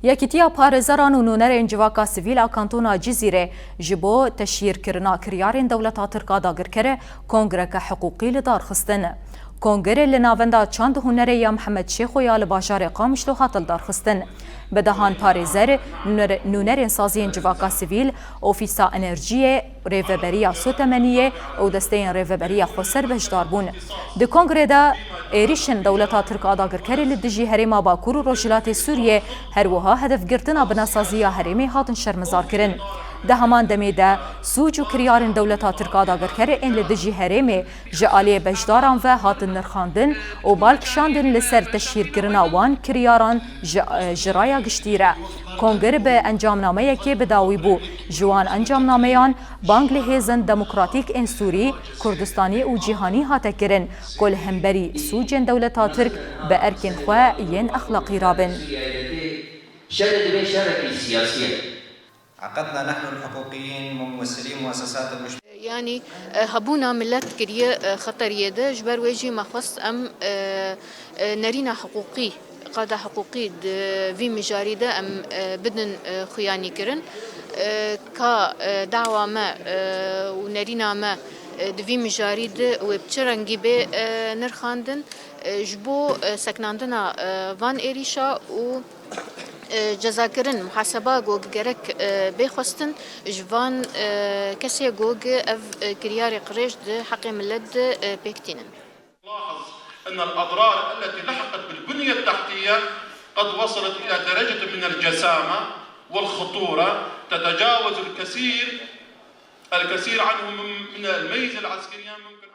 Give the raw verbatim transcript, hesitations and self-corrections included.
Yekîtiya Parêzeran û Nûnerên Civaka Sivîl a Kantona Cizîrê ji bo teşhîrkirina kiryarên dewleta Tirk a dagirker kongreke hiqûqî li dar xistin. Kongre li Navenda Çand û Hunerê ya Mihemed Şêxo ya li bajarê Qamişlo hat lidarxistin. Bi dehan parêzer, nûner-, nûnerên saziyên civaka sivîl, ofîsa enerjiyê, Rêveberiya Sotemeniyê û desteyên Rêveberiya Xweser beşdar bûn. Di kongrê de êrîşên dewleta Tirk a dagirkerê li dijî herêma Bakur û Rojhilatê Sûriyê, her wiha hedefgirtina binasaziya herêmê hatin şermezarkirin. Di heman demê de, sûc û kiryarên dewleta Tirk a dagirkerê ên li dijî herêmê ji aliyê beşdaran ve hatin nirxandin û bal kişandin li ser teşhîrkirina wan kiryaran ji, ji raya giştî re. Kongir bi encamnameyekê bi dawî bû. Ji wan encamnameyan bang li hêzên demokratîk ên Sûrî, Kurdistanî û cîhanî hate kirin ku li hemberî sûcên dewleta Tirk bi erkên xwe yên exlaqî rabin. شر دبي شرك سياسيا. عقدنا نحن الحقوقيين وممثلي مؤسسات المجتمع. Yanî, e, hebûna milet kiriye, e, xeteriyê de, ji ber wê jî me xwest em, e, e, nerîna hiqûqî, qada hiqûqî di vî mijarî de em, e, bidin, e, xuyanîkirin. E, ka, e, dawa me, e, û nerîna me, e, di vî mijarî de wê bi çi rengî bê, e, nirxandin, e, ji bo, e, seknandina, e, van êrîşa û e, cezakirin, muhaseba ku gerek, e, bê xwestin ji van, e, kesê ku ev, e, kiryarê qirêj di heqê milet de, e, pêk tînin. نلاحظ أن الأضرار التي لحقت بالبنية التحتية قد وصلت إلى درجة من الجسامة والخطورة تتجاوز الكثير، الكثير عنه من، من الميزة العسكرية ممكن